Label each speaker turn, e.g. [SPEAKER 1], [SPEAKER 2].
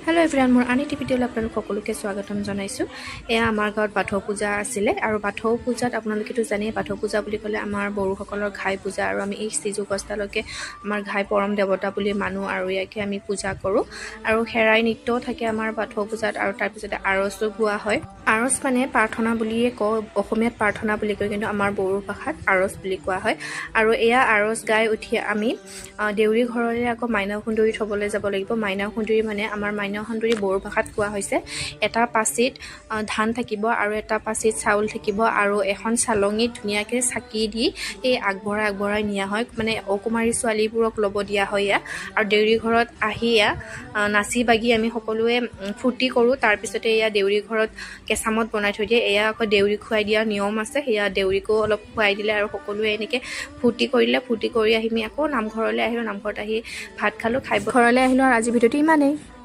[SPEAKER 1] Hello' everyone, মোৰ আন এটি ভিডিঅ'লৈ আপোনালোক সকলোকে স্বাগতম জনাইছোঁ। এয়া আমাৰ গাঁৱত বাথৌ পূজা আছিলে আৰু বাথৌ পূজাত আপোনালোকেতো জানেই, বাথৌ পূজা বুলি ক'লে আমাৰ বড়োসকলৰ ঘাই পূজা আৰু আমি এই সিজু গছডালকে আমাৰ ঘাই পৰম দেৱতা বুলি মানো আৰু ইয়াকে আমি পূজা কৰোঁ। আৰু খেৰাই নৃত্যও থাকে আমাৰ বাথৌ পূজাত আৰু তাৰপিছতে আৰজো গোৱা হয়। আৰজ মানে প্ৰাৰ্থনা বুলিয়ে কওঁ, অসমীয়াত প্ৰাৰ্থনা বুলি কয়, কিন্তু আমাৰ বড়ো ভাষাত আৰজ বুলি কোৱা হয়। আৰু এয়া আৰজ গাই উঠি আমি দেউৰী ঘৰলৈ আকৌ মাইনা সুন্দৰী থ'বলৈ যাব লাগিব। মাইনা সুন্দৰী মানে আমাৰ মাইনা সুন্দৰী বড়ো ভাষাত কোৱা হৈছে, এটা পাচিত ধান থাকিব আৰু এটা পাচিত চাউল থাকিব আৰু এখন চালঙিত ধুনীয়াকৈ চাকি দি এই আগবঢ়াই আগবঢ়াই নিয়া হয়, মানে অকুমাৰী ছোৱালীবোৰক ল'ব দিয়া হয় এয়া। আৰু দেউৰী ঘৰত আহি এয়া নাচি বাগি আমি সকলোৱে ফূৰ্তি কৰোঁ। তাৰপিছতে এয়া দেউৰী ঘৰত কেঁচামত বনাই থৈ দিয়ে। এয়া আকৌ দেউৰী খুৱাই দিয়াৰ নিয়ম আছে, সেয়া দেউৰীকো অলপ খুৱাই দিলে আৰু সকলোৱে এনেকৈ ফূৰ্তি কৰিলে। ফূৰ্তি কৰি আহি আমি আকৌ নামঘৰলৈ আহিলোঁ। নামঘৰত আহি ভাত খালোঁ, খাই ঘৰলৈ আহিলোঁ আৰু আজি ভিডিঅ'টো ইমানেই।